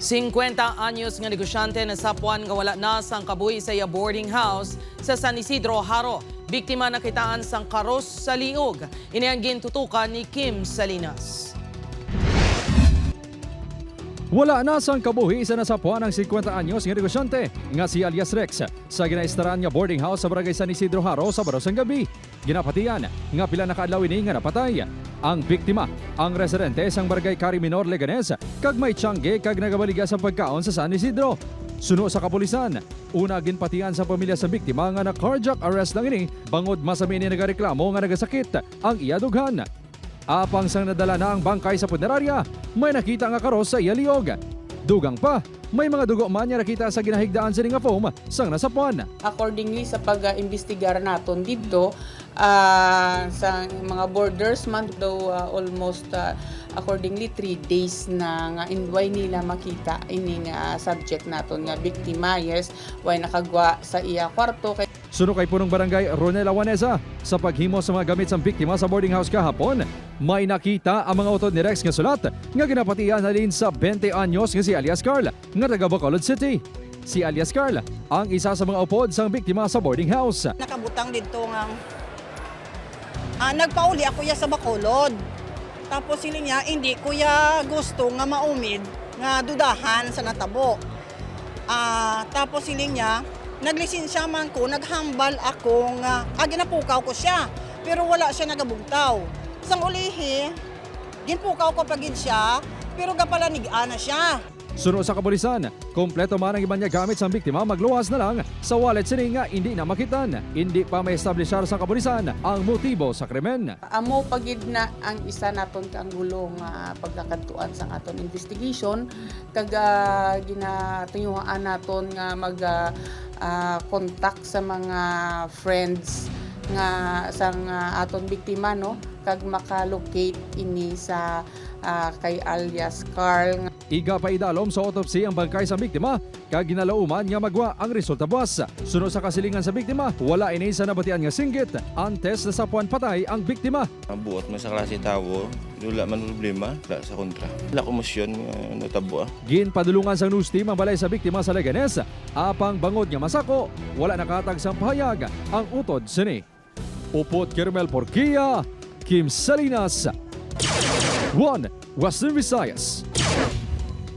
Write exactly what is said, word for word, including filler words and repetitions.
Singkwenta anyos nga negosyante nasapwan nga wala na sang kabuhi sa iya boarding house sa San Isidro, Jaro. Biktima nakitaan sang karos sa liog. Ini ang gintutukan ni Kim Salinas. Wala na sang kabuhi sa nasapwan ang singkwenta anyos nga negosyante nga si alias Rex sa ginaistaran nga boarding house sa Barangay San Isidro, Jaro, Sabado sang gabi. Ginapatian nga pila na ka adlaw ini nga napatay. Ang biktima, ang residente sang Barangay Cariminor, Leganes, kag may tiyangge kag nagabaligya sa pagkaon sa San Isidro. Suno sa kapulisan, una ginpatian sa pamilya sa biktima nga na-cardiac arrest lang ini bangod masami ini nagareklamo nga nagasakit ang iya dughan. Apang sang nadala na ang bangkay sa punerarya, may nakita nga karos sa iya liog. Dugang pa, may mga dugo man nga nakita sa ginahigdaan sini nga foam sang nasapwan. Accordingly, sa pag-imbestigar naton didto, ah, sa mga borders man daw, ah, almost, ah, accordingly, three days na nga in, way nila makita ining, ah, subject naton nga biktima, yes, way nakagwa sa iya kwarto. Kay Suno kay Punong Barangay Ronel Awanesa, sa paghimo sa mga gamit sang biktima sa boarding house kahapon, may nakita ang mga utod ni Rex nga sulat nga ginapatian halin sa twenty anyos nga si alias Carl nga taga Bacolod City. Si alias Carl ang isa sa mga upod sang biktima sa boarding house. Nakabutang didto nga, ah, nagpauli ako ya sa Bacolod. Tapos siling niya, hindi ko ya gusto nga maumid nga dudahan sa natabo. Ah, tapos siling niya, naglisensya man ko, naghambal ako nga, ah, ginapukaw ko siya. Pero wala siya nagabugtaw. Sang ulihi, ginpukaw ko pa gid siya, pero gapalanig-an na siya. Suno sa kapulisan, kompleto man ang iban nga gamit sang biktima, magluwas na lang sa wallet sini nga indi na makitan. Indi pa maestablishar sa kapulisan ang motibo sa krimen. Amo pa gid na ang isa naton ka anggulo nga pagkakadtuan sang aton investigation, kag, ah, ginatuyuhaan naton nga mag, ah, ah, contact sa mga friends nga sang, ah, aton biktima, no, kag makalocate ini sa, ah, kay alias Carl nga Igapaidalom sa autopsy ang bangkay sa biktima, kag ginalauman nga magwa ang resulta buas. Suno sa kasilingan sa biktima, wala ini sa nabatian nga singgit. Antes nasapwan patay ang biktima. Ang buot man sa klase tawo, wala man problema, wala sa kontra. Wala komosyon nga natabo, ah. Ginpadulungan sang news team ang balay sa biktima sa Leganes, apang bangod nga masako, wala nakatag sang pahayag ang utod sini. Upod kay Romel Porquia, Kim Salinas, One Western Visayas.